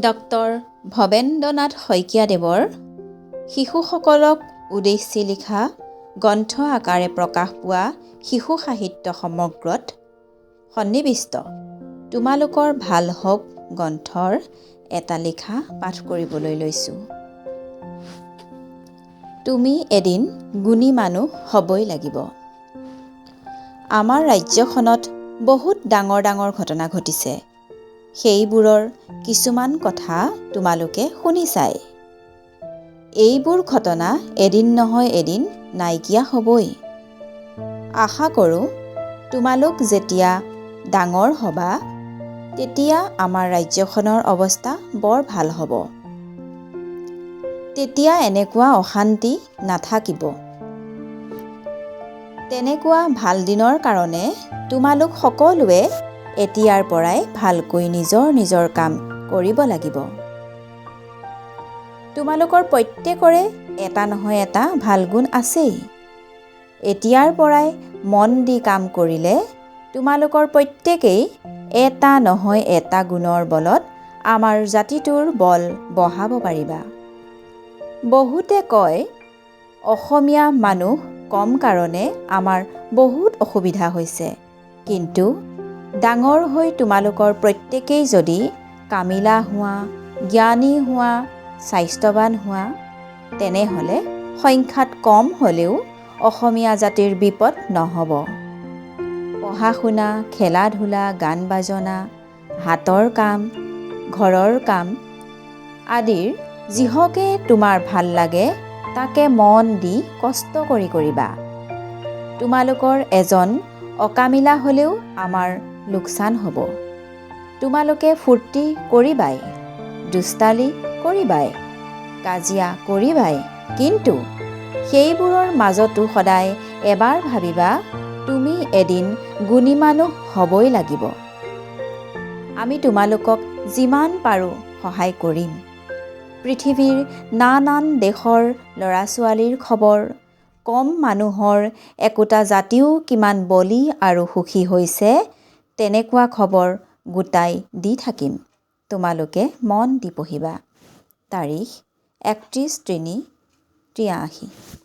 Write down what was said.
Doctor Bhabendranath শইকীয়াদেৱৰ শিশুসকলক উদ্দেশ্যি লিখা গ্ৰন্থ আকাৰে প্ৰকাশ পোৱা শিশু সাহিত্য সমগ্ৰত সন্নিৱিষ্ট তোমালোকৰ ভাল হওক গ্ৰন্থৰ এটা লিখা পাঠ কৰিবলৈ লৈছোঁ। তুমি এদিন গুণী মানুহ হ'বই লাগিব। আমাৰ ৰাজ্যখনত বহুত ডাঙৰ ডাঙৰ ঘটনা ঘটিছে। সেইবোৰৰ কিছুমান কথা তোমালোকে শুনিছাই। এইবোৰ ঘটনা এদিন নহয় এদিন নাইকিয়া হ'বই। আশা কৰোঁ, তোমালোক যেতিয়া ডাঙৰ হ'বা, তেতিয়া আমাৰ ৰাজ্যখনৰ অৱস্থা বৰ ভাল হ'ব। তেতিয়া এনেকুৱা অশান্তি নাথাকিব। তেনেকুৱা ভাল দিনৰ কাৰণে তোমালোক সকলোৱে এতিয়াৰ পৰাই ভালকৈ নিজৰ নিজৰ কাম কৰিব লাগিব। তোমালোকৰ প্ৰত্যেকৰে এটা নহয় এটা ভাল গুণ আছেই। এতিয়াৰ পৰাই মন দি কাম কৰিলে তোমালোকৰ প্ৰত্যেকেই এটা নহয় এটা গুণৰ বলত আমাৰ জাতিটোৰ বল বঢ়াব পাৰিবা। বহুতে কয়, অসমীয়া মানুহ কম কাৰণে আমাৰ বহুত অসুবিধা হৈছে। কিন্তু ডাঙৰ হৈ তোমালোকৰ প্ৰত্যেকেই যদি কামিলা হোৱা, জ্ঞানী হোৱা, স্বাস্থ্যৱান হোৱা, তেনেহ'লে সংখ্যাত কম হ'লেও অসমীয়া জাতিৰ বিপদ নহ'ব। পঢ়া শুনা, খেলা ধূলা, গান বাজনা, হাতৰ কাম, ঘৰৰ কাম আদিৰ যিহকে তোমাৰ ভাল লাগে, তাকে মন দি কষ্ট কৰি কৰিবা। তোমালোকৰ এজন অকামিলা হ'লেও আমাৰ লোকচান হ'ব। তোমালোকে ফূৰ্তি কৰিবাই, দুষ্টালি কৰিবাই, কাজিয়া কৰিবাই, কিন্তু সেইবোৰৰ মাজতো সদায় এবাৰ ভাবিবা, তুমি এদিন গুণী মানুহ হ'বই লাগিব। আমি তোমালোকক যিমান পাৰোঁ সহায় কৰিম। পৃথিৱীৰ নানান দেশৰ ল'ৰা ছোৱালীৰ খবৰ, কম মানুহৰ একোটা জাতিও কিমান বলী আৰু সুখী হৈছে, তেনেকুৱা খবৰ গোটাই দি থাকিম। তোমালোকে মন দি পঢ়িবা। তাৰিখ 31/3/83।